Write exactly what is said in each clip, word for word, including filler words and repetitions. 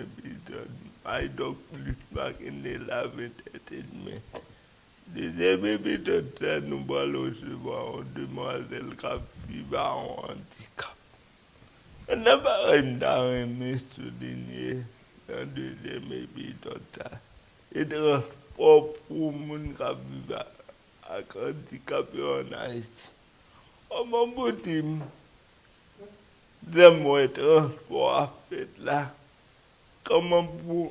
epizòd My Dog Plus Makenley Love Entertainment. Dezyèm epizòd sa, nou pral resevwa yon demwazèl k ap viv ak yon andikap. Ann nan bagay m ta renmen soulinye nan dezyèm epizòd sa, se transpò pou moun k ap viv a- ak andikap yo ann Ayiti. Kòman pou di m, lè m wè transpò a fèt la, kòman pou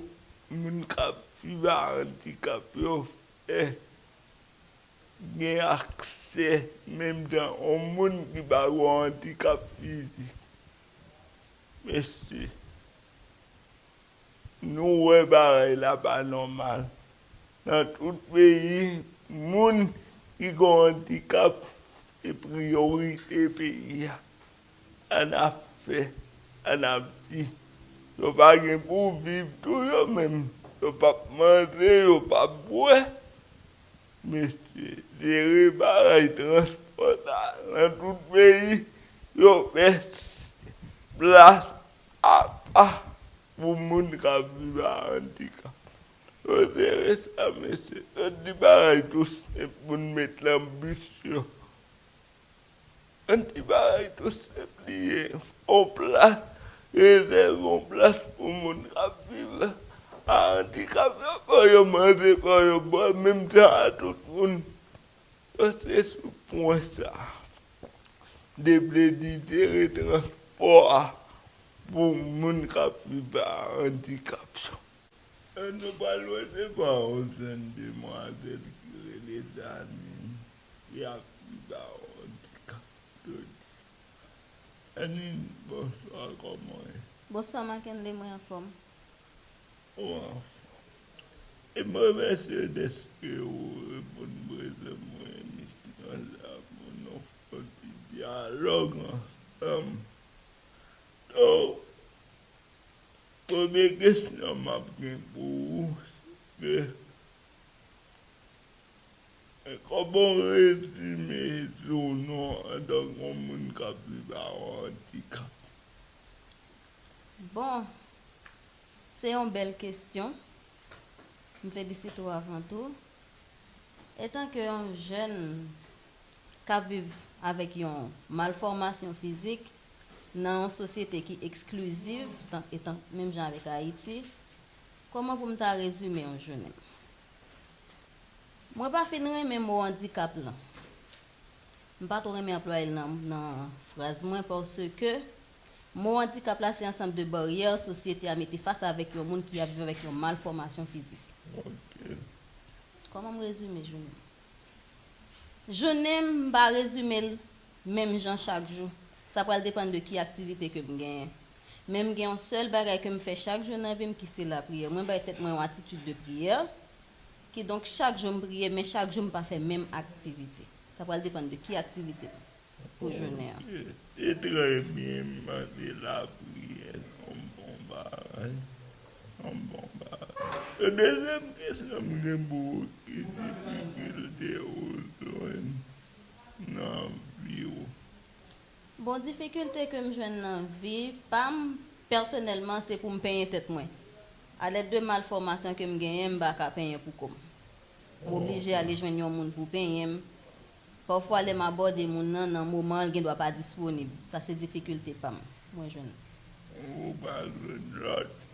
moun k ap viv ak andikap yo fè gen aksè menm jan yon moun ki pa gen yon andikap fizik? Mesye, nou wè bagay la pa nòmal. Nan tout peyi, moun ki gen yon andikap se priyorite peyi a. Sa n ap fè, sa n ap di. Yo pa gen pou viv tou yo menm. Yo p ap manje, yo p ap bwè. Mesye, jere bagay transpò sa nan tout peyi, yo fè plas apa pou moun k ap viv ak andikap. Yo jere sa, mesye. Yo di bagay tou senp pou n met nan bis yo. Yon ti bagay tou senp li ye. Yon plas, rezève yon plas pou moun k ap viv ak andikap yo, fò yo manje, fò yo bwè, menm jan ak tout moun. Yo se sou pwen sa a. Deplede jere transpò a pou moun k ap viv ak andikap yo. E nou pral resevwa yon jèn demwazèl ki rele Janine, ki ap viv ak yon andikap jodi. Janine, bonswa, kòman w ye? Bonswa, Makenley, mwen anfòm. Ou anfòm. E m remèsye w dèske ou reponn prezan mwen emisyon sa pou nou fè yon ti dyalòg ansanm. Donk, premye kesyon m ap gen pou ou, se ke, kòman w rezime jou w non antanke yon moun k ap viv ak yon andikap? Bon, se yon bèl kesyon. M felisite w avan tou. Etanke yon jèn k ap viv avèk yon malfòmasyon fizik nan yon sosyete ki eksklizif, tan, etan, menm jan avèk Ayiti, kòman pou m ta rezime yon jounen m? Mwen pa fin renmen mo andikap lan. M pa twò renmen anplwaye l nan, nan fraz mwen, paske mo andikap la se ansanm de baryè sosyete a mete fas avèk yon moun ki ap viv avèk yon malfòmasyon fizik. Ok. Kòman m rezime jounen m? Jounen m, m pa rezime l menm jan chak jou. Sa pral depann de ki aktivite ke m genyen. Men m gen yon sèl bagay ke m fè chak jou nan vi m, ki se lapriyè. Mwen bay tèt mwen yon atitid de priyè. Kidonk, chak jou m priye, men chak jou m pa fè menm aktivite. Sa pral depann de ki aktivite pou jounen an. Ok. Se trè byen, mande lapriyè, se yon bon bagay. Se yon bon bagay. E dezyèm kesyon m gen pou ou, ki difikilte ou jwenn nan vi w? Bon, difikilte ke m jwenn nan vi pa m, pèsonèlman, se pou m penyen tèt mwen. Alèd de malfòmasyon ke m genyen, m pa ka penyen pou kò m. M oblije ale jwenn yon moun pou penyen m. Pafwa, lè m abòde moun nan, nan moman an, l gendwa pa disponib. Sa se difikilte pa m, mwen jwenn. Ou pa jwenn lòt?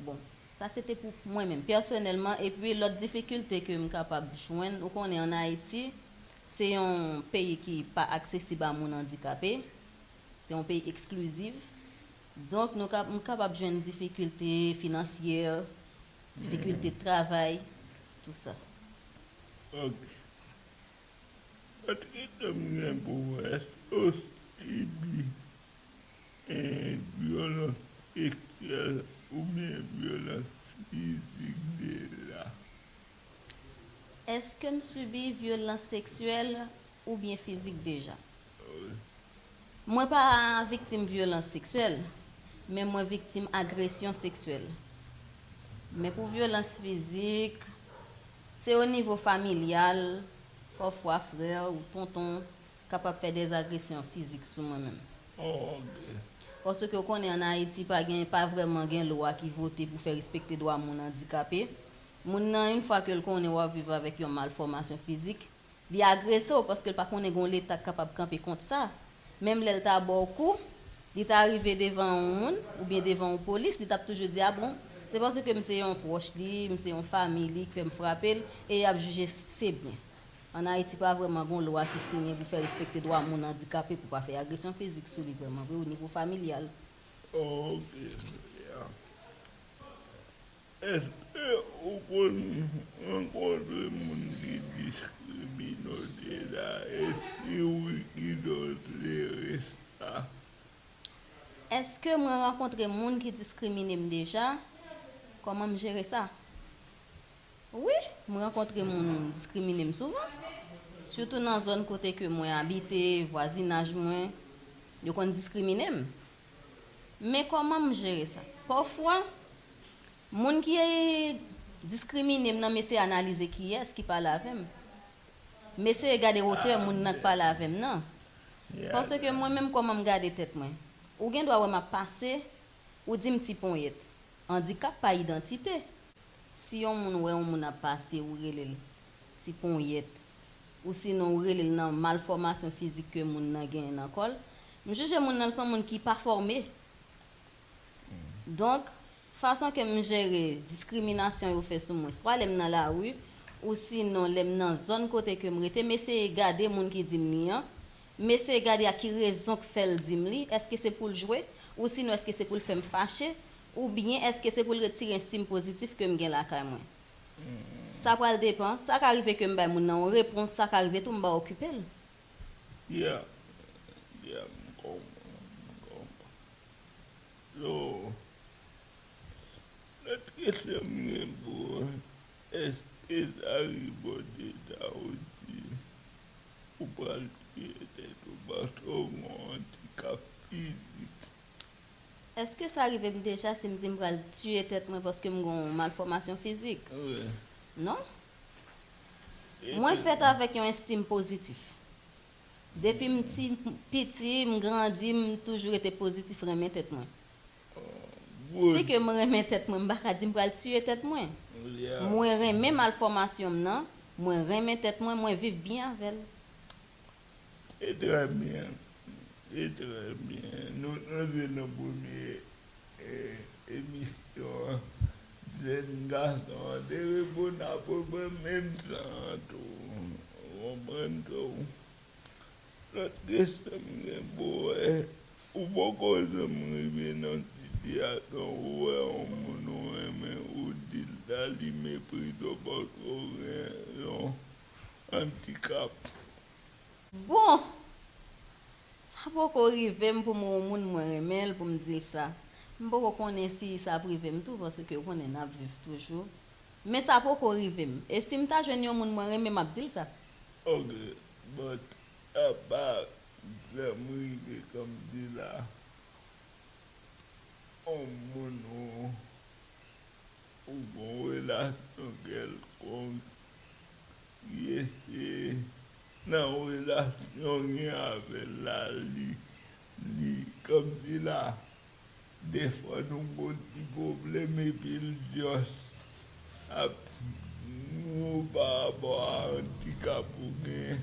Bon, sa se te pou mwen menm, pèsonèlman. Epi, lòt difikilte ke m kapab jwenn, ou konnen, ann Ayiti, se yon peyi ki pa aksesib a moun andikape. Se yon peyi eksklizif. Donk, nou ka, m kapab jwenn difikilte finansyè, difikilte travay, tou sa. Ok. Lòt kesyon m gen pou ou, èske w sibi, eh, vyolans seksyèl oubyen vyolans fizik deja? Èske m sibi vyolans seksyèl oubyen fizik deja? Wi. Mwen pa viktim vyolans seksyèl, men mwen viktim agresyon seksyèl. Men pou vyolans fizik, se o nivo familyal, pafwa frè ou tonton kapab fè dèzagresyon fizik sou mwen menm. Oh, ok. Paske w konnen ann Ayiti pa gen, pa vrèman gen lwa ki vote pou fè respekte dwa moun andikape. Moun nan, yon fwa ke l konnen w ap viv avèk yon malfòmasyon fizik, li agrese w paske l pa konnen gen yon Leta k kapab kanpe kont sa. Menm lè l ta ba w kou, li ta rive devan yon moun oubyen devan yon polis, li t ap toujou di, "A bon, se paske m se yon pwòch li, m se yon fanmi li k fè m frape l," e y ap jije se byen. Ann Ayiti, pa vrèman gen yon lwa ki siyen pou fè respekte dwa moun andikape, pou pa fè agresyon fizik sou li vrèman vre, o nivo familyal. Ok, yeah. Èske ou konn rankontre moun ki diskrimine w deja? E si wi, kijan w jere sa? Èske mwen rankontre moun ki diskrimine m deja? Kòman m jere sa? Wi, m rankontre moun diskrimine m souvan. Sitou nan zòn kote ke mwen abite, vwazinaj mwen, yo konn diskrimine m. Men kòman m jere sa? Pafwa, moun ki diskrimine m nan, m eseye analize kiyès ki pale avè m. M eseye gade wotè moun nan k pale avè m nan. Paske mwen menm, kòman m gade tèt mwen? Ou gen dwa wè m ap pase, ou di m ti ponyèt. Andikap pa idantite. Si yon moun wè yon moun ap pase, ou rele l ti ponyèt, ou sinon ou rele l nan malfòmasyon fizik ke moun nan genyen nan kò l, m jije moun nan se yon moun ki pa fòme. Donk, fason ke m jere diskriminasyon yo fè sou mwen, swa lè m nan lari, ou sinon lè m nan zòn kote ke m rete, m eseye gade moun ki di m li an, m eseye gade a ki rezon k fè l di m li, èske se pou l jwe, ou sinon èske se pou l fè m fache, oubyen èske se pou l retire estime pozitif ke m gen lakay mwen? Sa pral depann. Sa ka rive ke m bay moun nan yon repons, sa ka rive tou m pa okipe l. Yeah, yeah, m konprann, m konprann. So, lòt kesyon m gen pou ou, èske sa rive w deja ou di ou pral tiye tèt ou paske w gen yon andikap fizik? Èske sa rive m deja si m di m pral tiye tèt mwen paske m gen yon malfòmasyon fizik? Wi. Non. Mwen fèt avèk yon estime pozitif. Depi m ti, piti, m grandi, m toujou rete pozitif, renmen tèt mwen. Si ke m renmen tèt mwen, m pa ka di m pral tiye tèt mwen. Mwen renmen malfòmasyon m nan, mwen renmen tèt mwen, mwen viv byen avè l. E trè byen. E trè byen. Nou, nou te nan premye, e, emisyon an. Jèn gason an te reponn apeprè menm jan an tou. Ou konprann tou? Lòt kesyon m gen pou ou, e, ou poko janm rive nan sitiyasyon ou wè yon moun ou renmen, ou di l ta li meprize w paske w gen yon andikap? Bon, sa poko rive m pou m wè yon moun mwen renmen l pou m di l sa. M poko konnen si sa ap rive m tou, paske ou konnen n ap viv toujou. Men sa poko rive m. E si m ta jwenn yon moun mwen renmen, m ap di l sa. Ok, but sa pa janm rive, kòmsi la, yon moun ou ou gen yon relasyon kèlkonk, li eseye nan relasyon w gen avè l la, li, li, kòmsi la, defwa nou gen yon ti pwoblèm epi l just ap nou pa rapò a andikap ou gen.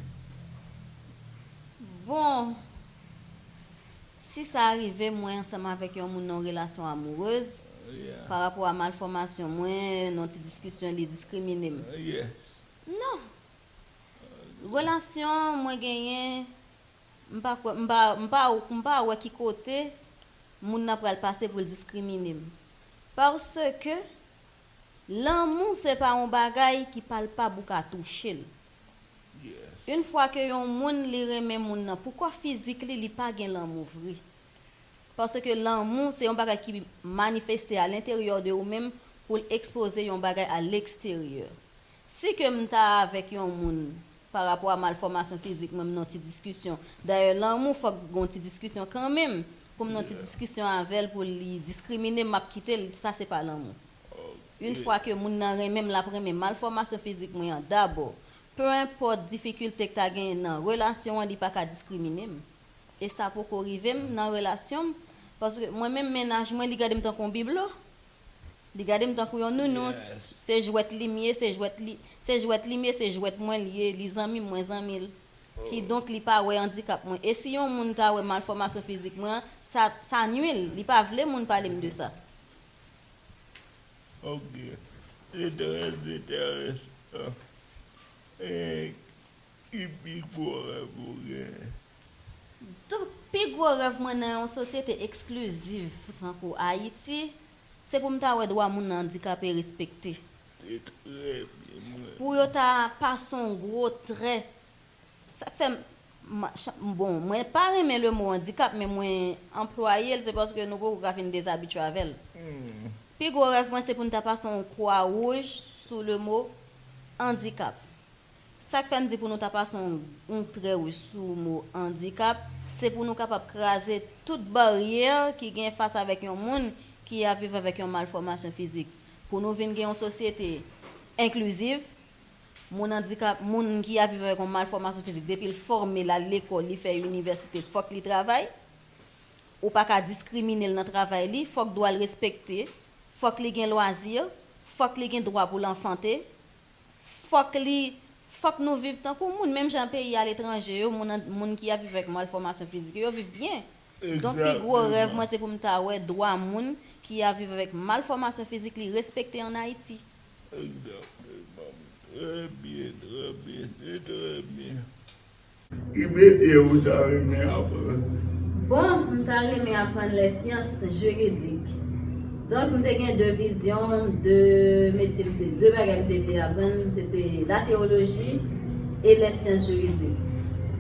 Bon, si sa rive mwen ansanm avèk yon moun nan yon relasyon amourez, pa rapò a malfòmasyon mwen, nan ti diskisyon, li diskrimine m. Non. Relasyon mwen genyen, m pa kwè, m pa, m pa, m pa wè ki kote moun nan pral pase pou l diskrimine m. Paske lanmou se pa yon bagay ki palpab ou ka touche l. Yon fwa ke yon moun li renmen moun nan, pou kò fizik li, li pa gen lanmou vre. Paske lanmou se yon bagay ki manifeste a lenteryè de ou menm pou l ekspoze yon bagay a leksteryè. Si ke m ta avèk yon moun pa rapò a malfòmasyon fizik mwen, m nan ti diskisyon. Dayè, lanmou fòk gon ti diskisyon kanmenm. Pou m nan ti diskisyon avè l, pou li diskrimine m, m ap kite l, sa se pa lanmou. Yon fwa ke moun nan renmen m, l ap renmen malfòmasyon fizik mwen an dabò. Pe enpòt difikilte k ta genyen nan relasyon an, li pa ka diskrimine m. E sa poko rive m nan relasyon m, Paske mwen menm mennaj mwen, li gade m tankou yon biblo. Li gade m tankou yon nounous. Se jwèt li m ye, se jwèt li, se jwèt li m ye, se jwèt mwen li ye, li zanmi m, mwen zanmi l. Kidonk, li pa wè andikap mwen. E si yon moun ta wè malfòmasyon fizik mwen an, sa, sa nwi l. Li pa vle moun pale m de sa. Ok. Se trè enteresan. E ki pi gwo rèv ou genyen? Donk, pi gwo rèv mwen nan yon sosyete ekskliziv tankou Ayiti, se pou m ta wè dwa moun andikape respekte. Se trè byen, mwen. Pou yo ta pase yon gwo trè. Sa k fè m, m, bon, mwen pa renmen le mo andikap, men mwen anplwaye l, se paske nou poko ka fin dezabitye avè l. Pi gwo rèv mwen, se pou n ta pase yon kwa wouj sou le mo andikap. Sa k fè m di pou nou ta pase yon, yon trè wouj sou mo andikap, se pou nou kapab kraze tout baryè ki gen fas avèk yon moun ki ap viv avèk yon malfòmasyon fizik. Pou nou vin gen yon sosyete enkliziv, moun andikap, moun ki ap viv avèk yon malfòmasyon fizik, depi l fòme, l al lekòl, li fè inivèsite, fòk li travay. Ou pa ka diskrimine l nan travay li, fòk dwa l respekte, fòk li gen lwazi, fòk li gen dwa pou l anfante, fòk li, fòk nou viv tankou moun, menm jan peyi aletranje yo, moun, moun ki ap viv avèk malfòmasyon fizik yo, yo viv byen. Donk, pi gwo rèv mwen, se pou m ta wè dwa moun ki ap viv avèk malfòmasyon fizik li respekte ann Ayiti. Egzakteman. Trè byen, trè byen, se trè byen. Ki metye ou ta renmen aprann? Bon, m ta renmen aprann lè syans jiridik. Donk, m te gen de vizyon, de metye, m te, de bagay m te vle aprann, se te la teyoloji e lè syans jiridik.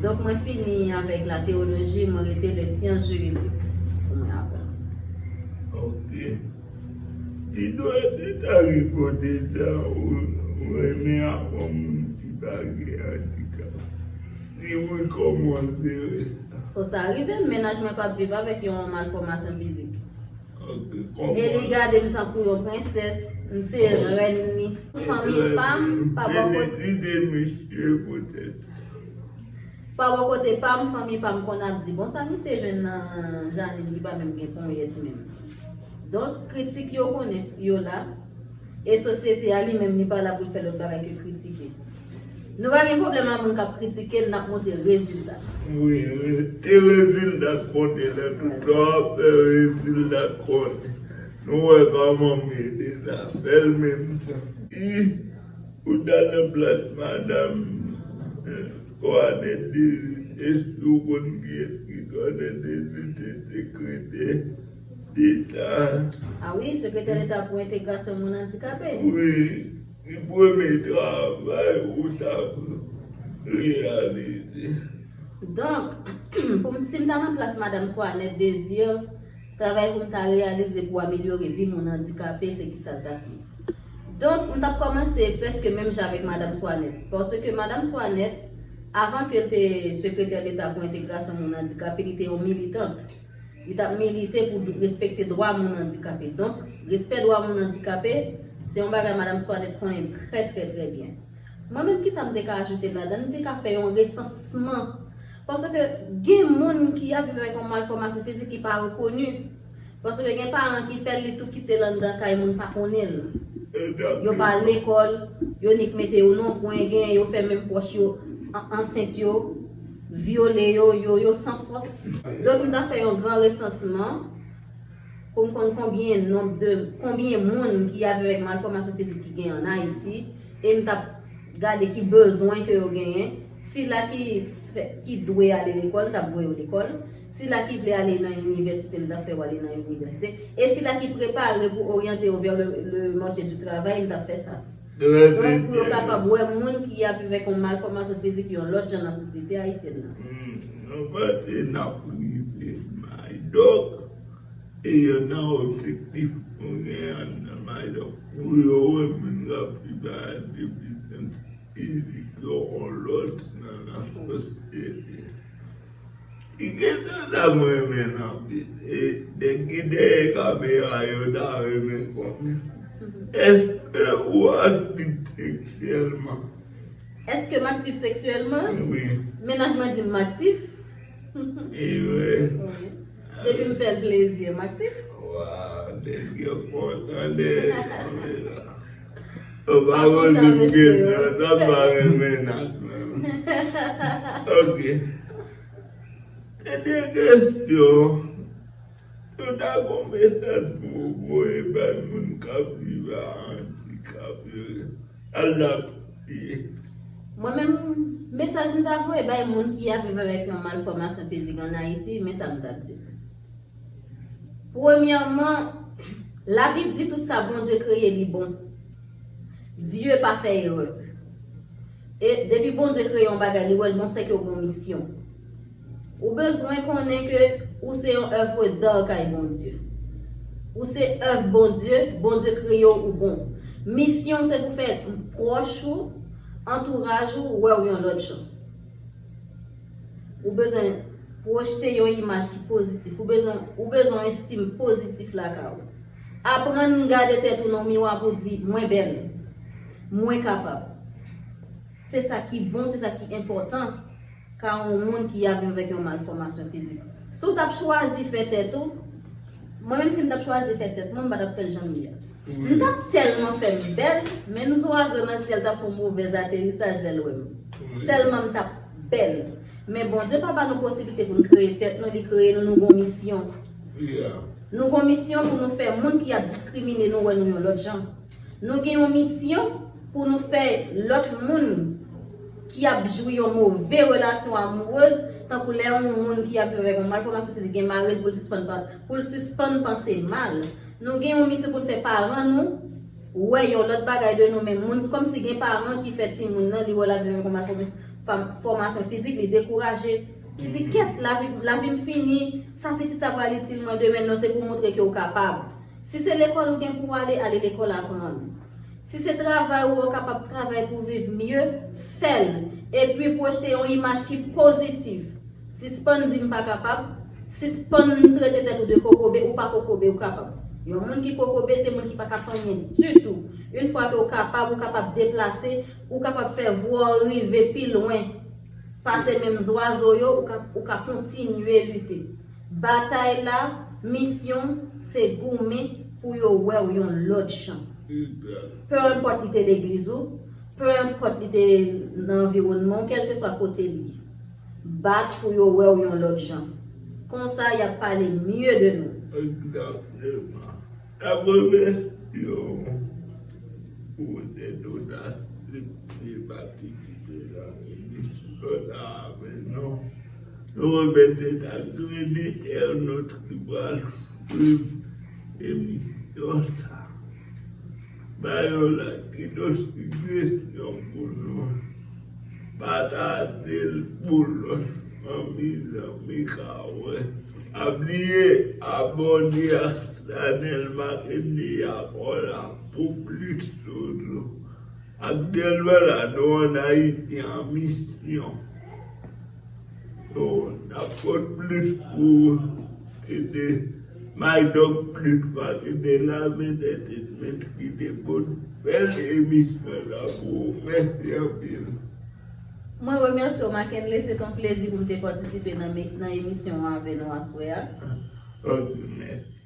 Donk, mwen fini avèk la teyoloji, mwen rete lè syans jiridik pou mwen aprann. Ok. Ti dwèt ou ta reponn sa, ou renmen aprann moun ki pa gen andikap. Si wi, kòman w jere sa? Fò sa rive m, mennaj mwen p ap viv avèk yon malfòmasyon fizik. Ok, e li kòman? Gade m tankou yon prensès, m se rèn li. Fanmi pa m, pa bò kote. Felisite misye poutèt. Pa bò kote pa m, fanmi pa m konn ap di, bon, sa misye jwenn nan Janine ki pa menm gen ponyèt menm. Donk, kritik yo konnen yo la, e sosyete a li menm li pa la pou l fè lòt bagay ke kritike. Nou pa gen pwoblèm ak moun k ap kritike n, n ap montre rezilta. Wi, wi. E rezilta k konte lè tout sa w ap fè, rezilta k konte. Nou wè kòman m rete sa fè l menm jan. I, ou t al nan plas madanm Swanèt Dezi, èske ou konn kiyès ki Swanèt Dezi te sekretè deta? A wi, sekretè deta pou entegrasyon moun andikape. Wi, ki premye travay ou t ap reyalize? Donk, pou m, si m ta nan plas madanm Swanèt Dezi, travay pou m ta reyalize pou amelyore vi moun andikape, se kisa l t ap ye? Donk, m t ap kòmanse prèske menm jan avèk madanm Swanèt. Paske madanm Swanèt, avan ke l te sekretè deta pou entegrasyon moun andikape, li te yon militant. Li t ap milite pou respekte dwa moun andikape. Donk, respè dwa moun andikape, se yon bagay madanm Swanèt konnen trè, trè, trè byen. Mwen menm, kisa m te ka ajoute ladan? M te ka fè yon resansman. Paske gen moun ki ap viv avèk yon malfòmasyon fizik ki pa rekoni. Paske gen paran ki fè l, li tou kite l anndan kay moun pa konnen l. Yo pa al lekòl, yo nik mete yo nan kwen, genyen yo fè menm pwòch yo an- ansent yo, vyole yo, yo, yo san fòs. Donk, m ta fè yon gran resansman pou m konn konbyen nonb de, konbyen moun ki ap viv avèk malfòmasyon fizik ki genyen ann Ayiti, e m t ap gade ki bezwen ke yo genyen. Sila ki fè, ki dwe ale lekòl, m t ap voye yo lekòl. Sila ki vle ale nan inivèsite, m t ap fè yo ale nan inivèsite. E sila ki prepare pou oryante yo vè le, le marché du travail, m t ap fè sa. Donk, pou yo kapab wè moun ki ap viv avèk yon malfòmasyon fizik yon lòt jan nan sosyete ayisyèn nan. Hmm, nou panse n ap rive Maydòk, e yo nan objektif pou gen ann nan Maydòk. Pou yo wè moun k ap viv a defisans fizik yo yon lòt jan nan sosyete. Ki kesyon sa m renmen anpil. E nèg ki dèyè kamera yo ta renmen konnen. Èske ou aktif seksyèlman? Èske m aktif seksyèlman? Wi. Mennaj mwen di m aktif. E vre. Wi. Depi m fè l plezi, m aktif. Waw, nèg yo kontan de. Ou pa poze m kesyon, sa pa renmen nan menm. Ok. Dènye kesyon. Yo ta gon mesaj pou w voye bay moun k ap viv a andikap yo. Al la priye. Mwen menm, mesaj m ta voye bay moun ki ap viv avèk yon malfòmasyon fizik ann Ayiti, men sa m t ap di. Premyèman, Labib di tout sa Bondye kreye li bon. Dye pa fè erè. E depi Bondye kreye yon bagay, li wè l bon, se ke w gen yon misyon. Ou bezwen konnen ke ou se yon èv d'ar kay Bondye. Ou se èv Bondye, Bondye kreye w, ou bon. Misyon w se pou fè pwòch ou, antouraj ou, wè w yon lòt jan. Ou bezwen pwojte yon imaj ki pozitif. Ou bezwen, ou bezwen yon estim pozitif lakay ou. Aprann gade tèt ou nan miwa pou di, mwen bèl. Mwen kapab. Se sa ki bon, se sa ki enpòtan ka yon moun ki ap viv avèk yon malfòmasyon fizik. Si w t ap chwazi fè tèt ou, mwen menm si m t ap chwazi fè tèt mwen, m pa t ap fè l jan m ye a. M t ap tèlman fè m bèl, menm zwazo nan syèl t ap fè yon movèz aterisaj lè l wè m. Tèlman m t ap bèl. Men Bondye pa ba nou posiblite pou n kreye tèt nou, li kreye nou, nou gon misyon. Nou gon misyon pou nou fè moun ki ap diskrimine nou wè nou yon lòt jan. Nou gen yon misyon pou nou fè lòt moun ki ap jwi yon move relasyon amourèz, tankou lè yon moun ki ap viv avèk yon malfòmasyon fizik gen mari l pou l sispann pa-, pou l sispann panse mal. Nou gen yon misyon pou n fè paran nou wè yon lòt bagay de nou menm. Moun, kòmsi gen paran ki fè timoun nan, li wè l ap viv avèk yon malfòmasyon fizik, li dekouraje. Li di, kèt, lavi, lavi m fini, sa pitit sa pral itil mwen demen, non, se pou montre ke w kapab. Si se lekòl ou gen pou w ale, ale lekòl aprann. Si se travay ou, ou kapab travay pou viv mye, fè l. Epi pwojte yon imaj ki pozitif. Sispann di m pa kapab, sispann trete tèt ou de kokobe, ou pa kokobe, ou kapab. Yon moun ki kokobe, se moun ki pa ka fè anyen ditou. Yon fwa ke w kapab, ou kapab deplase, ou kapab fè vwa w rive pi lwen pase menm zwazo yo, ou ka, ou ka kontinye lite. Batay la, misyon, se goumen pou yo wè w yon lòt jan. Pe enpòt li te legliz ou, pe enpòt li te nan anviwònman w, kèlkeswa kote li ye. Bat pou yo wè w yon lòt jan. Konsa, y ap pale mye de nou. Egzakteman. Apre mesye yo, pou te do ta se patisipe nan emisyon sa a, men non. Nou remèt akredite nou ki pral swiv emisyon sa a. Ba yo like, kite yon sigesyon pou nou. Pataje l pou lòt fanmi, zanmi ka wè. Pa bliye abòne ak chanèl Mackendy Apòla pou plis toujou. Aktyèlman la, nou ann Ayiti an misyon. So, n ap pot plis pou ede Maydog plis pa ede Lave Entertainment ki te pot bèl emisyon sa pou ou. Mèsi anpil. Mwen remèsye w, Mackenley. Se t on plezi pou m te patisipe nan, nan emisyon an avè nou aswè a. Ok, mèsi.